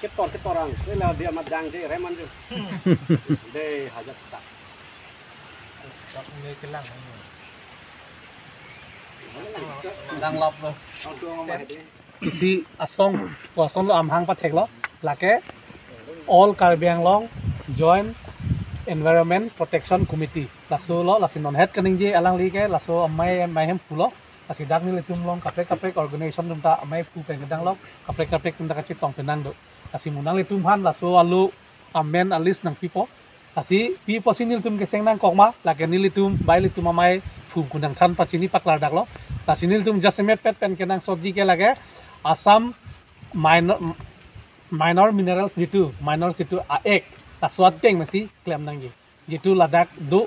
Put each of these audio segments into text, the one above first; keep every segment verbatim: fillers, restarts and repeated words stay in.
Ketor ketor ang, sila dia mat jang je reman je. De hajat tak. Ini kelang. Kelang lap lo. Isi asong, asong lo amhang pathek lo, lake All Karbi Anglong Joint Environment Protection Committee. Laso lo, lasi non het kaningje alangli ke, laso amei amei hem pulo. Lasi dak nelitum along kaprek kaprek organization atum ta amei pu pen kedang lo, kaprek kaprek atum ta kachetong penang do. Lasi mo nanglitum aphan laso alo amen a list nangpipo. Lasi pipo si nelitum keseng nangkok ma, lake nelitum, bai nelitum amei phum kunang than pachini paklar dak lo. Lasi nelitum jasemet pet pen kenangsotji ke lake Assam Minor, Minor Minerals jitu, Minor jitu a-Act, laso ateng masi klem nangji. Jitu ladak do,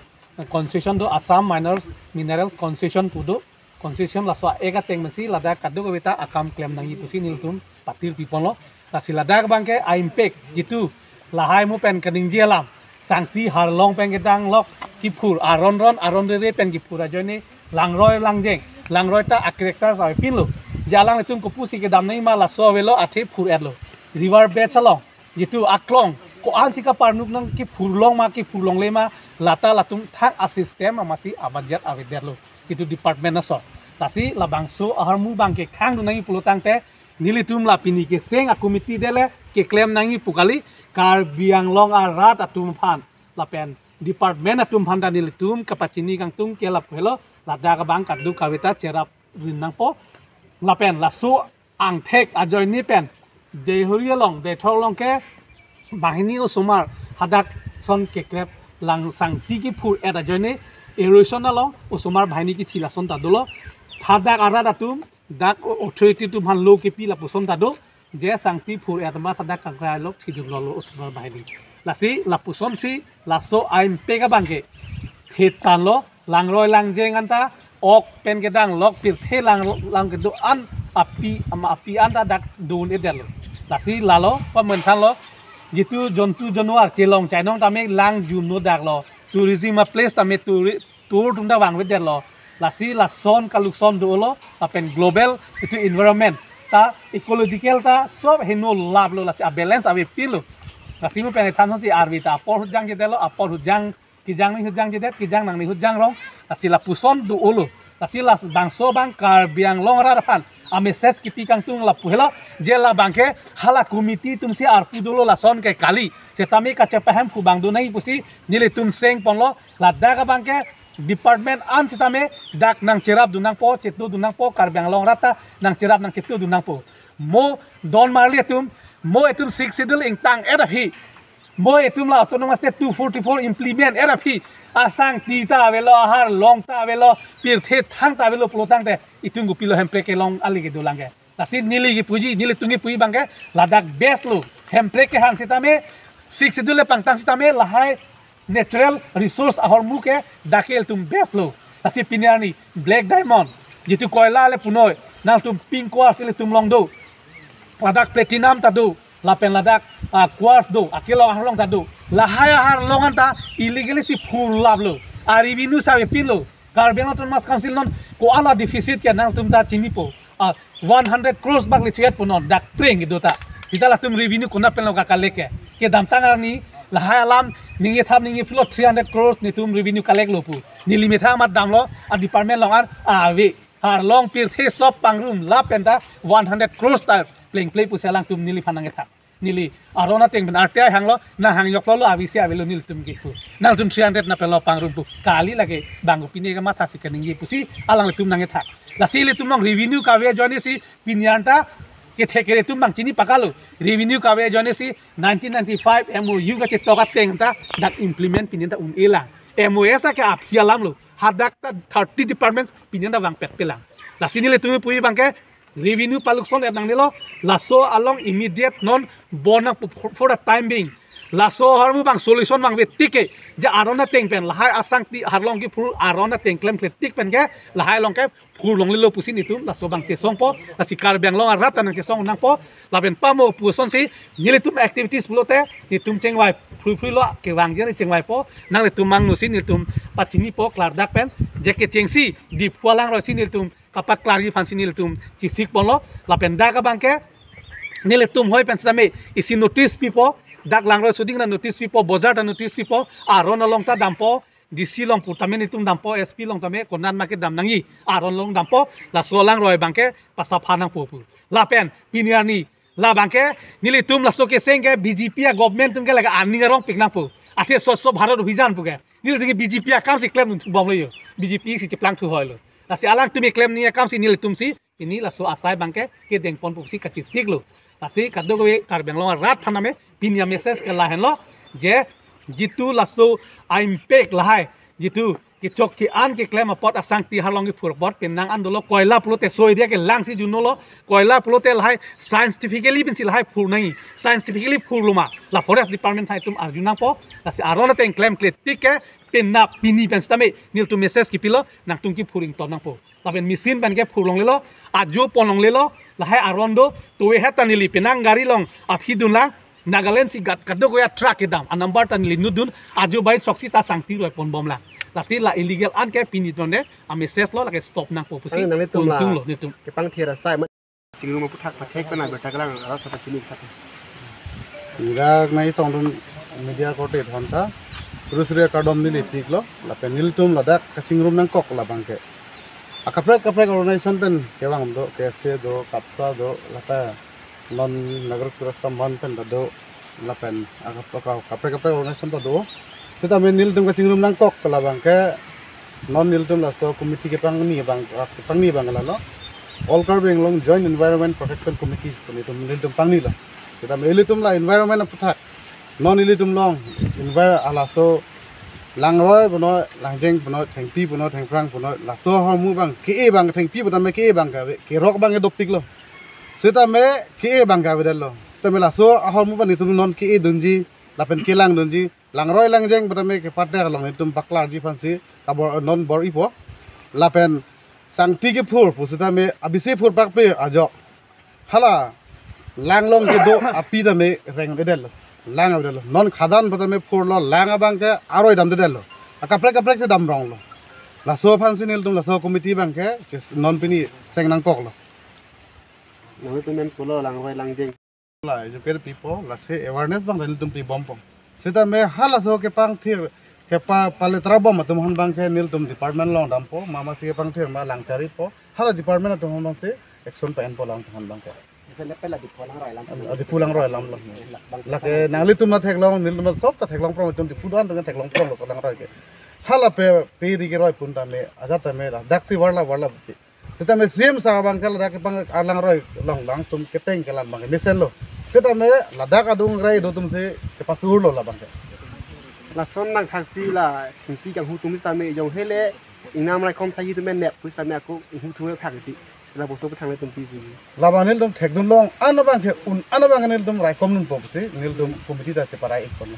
concession do, Assam Minor Minerals Concession pu do, concession laso a-Act ateng masi ladak kadokave ta akam klem nangji pusi nelitum patir piponlo. Lasi ladak abangke a-impact jitu lahai mo pen kaningje alam, sangti harlong pen kedang lok kiphur, aron ron aron rere pen kiphur ajoine langroi langjeng, langroi ta a-character avepinlo. Je alanglitum kopusi kedam nangji ma, laso avelo, athe phur-etlo. River bed along jitu aklong ko-an si kaparnuk nang, kiphur long ma kiphur longle ma, lata latum thang a-system amatsi abajet avedetlo, jitu department ason. Lasi labangso ahormu abangke khangdun nangji pulo tangte, nelitum la pini keseng a-committee dele keklem nangji pu kali, Karbi Anglong arat atum aphan lapen department atum aphan ta nelitum kapachini kangtung ke lapu helo, ladak abang kadokave ta cherap rin nangpo. Lapen laso angthek ajoine pen Deihori along, Deithor along ke banghini osomar hadak ason kekrep lang, sangti kiphur-et ajoine erosion along osomar banghini kithi lason ta dolo. Hadak arat atum, dak authority atum aphan lo kipi lapuson ta do. Je sangti phur-et ma hadak kangkrai lok thijum lolo osomar banghini. Lasi lapuson si laso a-impact abangke thetan lo, langroi langjeng anta, ok pen kedang lok pirthe lang, lang kedo-an api, ama api anta dak dun-edetlo. Lasi lalo pamenthan lo, jitu jontu januar chelong chainong tame lang jumno dak lo. Tourism a-place tame touri-, tour atum ta vangvedetlo. Lasi lason kalukson dolo, lapen global jitu environment ta, ecological ta sob heno laplo, lasi a-balance avepinlo. Lasi mo pen than si arvi ta apor ahut jangjedetlo, apor ahut jang, kejang ni ahut jangjedet, kejang nang ni ahut jangrong, lasi lapuson dolo. Lasi labangso abang Karbi Anglong arat aphan a-message kipi kangtung lapu helo, je labangke hala committee atum si arpu dolo lason ke kali. Setame kachepahem pu abang do nangji pusi nelitum seng ponlo, ladak abangke department an setame dak nangcherapdun nangpo, chetodun nangpo, Karbi Anglong arat ta nangcherap nangchetodun nangpo. Mo don marli atum, mo itum Sixth Schedule ingtang-et aphi, mo itum la Autonomous State two forty-four implement-et aphi, asangti ta avelo, aharlong ta avelo, pirthe thang ta avelo pulo tangte, itum kopilo Hemprek kelong kali kedolang ke. Lasi neli kipuji, nelitum kipuji abangke ladak best lo. Hemprek kehang setame, Sixth Schedule le pangtang setame, lahai natural resource ahormu ke dak ke ilitum best lo. Lasi pini arni black diamond, jitu koila le punoi, nangtum pink quartz ilitum along do, ladak platinum ta do, lapen ladak, ah, quartz do, akelong aharlong ta do. Lahai aharlong anta illegally si phurlaplo. A-revenue si avepinlo. Karbi Anglong Autonomous Council non ko-an a-deficit ke nangtum ta chinipo. Ah, one hundred crores bak le chiyat punon, dak preng kedo ta. Seta latum revenue konat pen lo ka-collect ke. Kedamtang arni lahai alam ningje thap ningje phli lo, three hundred crores netum revenue collect lo pu. Neli methang amat damlo, a-department along ar ave. Harlong pirthe sob pangrum lapen ta one hundred crores ta plengple pusi alangtum neliphan nangkethak. Neli aron ateng pen R T I hanglo, nang hang joklo lo, avisi avelo nelitum kipu. Nangtum three hundred na pelo pangrum pu. Kali lake bang pine kematha si kaningje pusi alanglitum nangkethak. Lasi ilitum along revenue kave ajoine si pini anta kethe kere atum abang chini pakalo. Revenue kave ajoine si nineteen ninety-five M O U kachetok ateng ta dak implement pini anta un-elang. M O S ake aphi alam lo. Hadak ta thirty departments pini anta vangpet pelang. Lasi nelitum puji abangke revenue palukson-et nangnelo, laso along immediate non bon nang for, for the time being. Laso ahormu abang solution vangve tik ke, je aron ateng pen, lahai asangti harlong kiphur aron ateng klemkle tik pen ke, lahai along ke phurlonglelo pusi netum laso abang chesongpo, lasi Karbi Anglong arat ta nangchesong nangpo, lapen pamo puson si nelitum activities pulote netum chengvai phruiphrui lo, kevangji chengvaipo, nanglitum mangno si netum pachinipo klardak pen, je kechengsi Diphu alangroi si nelitum kapaklarji aphan si nelitum chesik ponlo, lapen dak abangke Nelitum hoi pen sitame isi notice pipo, dak langroi suding na notice pipo, bojar ta notice pipo, aron along ta dampo, D C along pu tame nelitum dampo, S P along tame konat ma kedam nangji, aron along dampo, laso langroi abangke pasapha nangpo pu. Lapen pini arni, labangke nelitum laso keseng ke B J P a government atum ke lake aning arong pik nangpo. Athe Swachh Bharat Abhiyan pu ke nelitum ke B J P akam si klemdun thubom lo yo. B J P si cheplang thu hoi lo. Lasi alangtum keklem ni akam si nelitum si pini laso asai abangke kedengpon pusi kachesik lo. Lasi kadokave Karbi Anglong arat aphan tame pini a-message ke lahenlo, je jitu laso a-impact lahai, jitu kechokche an keklem apot asangti arlong kephur apot penang an dolo, koila pulote so area kelang si junolo, koila pulote lahai scientifically pensi lahai phur nangji, scientifically phurlo ma, la forest department atum arju nangpo. Lasi aron ateng klemkle tik ke penap pini pen sitame nelitum message kipilo, nangtum kephur ington nangpo. Lapen machine pen kephur longlelo, ajo pon longlelo, lahai aron do, tuwe het ta neli penang gari along aphi dunlang, Nagaland si gat kadokave a-truck kedam, a-number ta neli nutdun, ajo bai throksi ta sangti roi ponbomlang. Lasi la illegal an ke pini tone, a-message lo lake stop nangpo pusi, Ano nangtum la tunglo, nelitum. Kepangthir asai ma, chingrum aphuthak pathek pen abirta kelang, arat sata chini sata. Dak nai tongdun media korte thonta, suri suri akardom neli piklo, lapen nelitum ladak kachingrum nangkok labangke. Akaprek kaprek organization pen kevang do, K S A do, KAPSA do, lata non Naga Suraj Stambhan pen ta do, lapen akap-, akap-, kaprek kaprek organization ta do. Sitame nelitum kachingrum nangkok labangke non nelitum laso committee kepangni abang, kepangni abang lalo. All Karbi Anglong Joint Environment Protection Committee nelitum, nelitum pangnilo. Sitame ilitum la environment aphuthak non ilitum along envir-, alaso langroi punoi, langjeng punoi, thengpi punoi, thengphrang punoi, laso ahormu abang ke-e abang, thengpi pu tame ke-e abang kave, kerok abang ke dopiklo. Sitame ke-e abang kavedetlo. Sitame laso ahormu abang nelitum non ke-e dunji, lapen kelang dunji, langroi langjeng pu tame kepater along nelitum paklarji aphansi kabor non bor-ipo. Lapen sangti kephur pu sitame abisi phur pakpe ajok. Hala lang along kedo api tame reng-edetlo, lang avedetlo. Non khadan pu tame phurlo, lang abangke aroi damdedetlo. Akaprek kaprek si damronglo. Laso aphansi nelitum laso committee abangke ches-, non pini seng nangkoklo. Nangtum pen pulo langroi langjeng. La educate pipo, lasi awareness abang nelitum pibompo. Sitame halaso kepangthir, kepa-, paletra bom atum aphan abangke nelitum department along dampo, mama si kepangthir ma langcharipo, hala department atum aphan abangsi action pa-enpo alanglitum aphan abangke. Bisa lepe la Diphu langroi alam. Ah, Diphu langroi alamlo. Bang lake nanglitum ta theklong, nelitum ta sob ta theklong prong, itum Diphu do-an atum theklong pronglo so langroi ke. Hala pe, pe ri keroi pun tame, ajat tame ladak si varla varla. Sitame C M sir abangke ladak kepang alangroi along alangtum keteng kelang abangke mesenlo. Sitame ladak adung rai do atumsi kepasur lo labangke. Lason nangthaksi la thengpi kanghu atum sitame jong hele ingnam raikom sahi atum nep pu sitame ako inghu thu thak ti. La boso pethang le tum pi ji. Labang nelitum thekdun long an abangke un an abangke nelitum raikom dunpo pusi nelitum committee ta cheparai-ikponlo.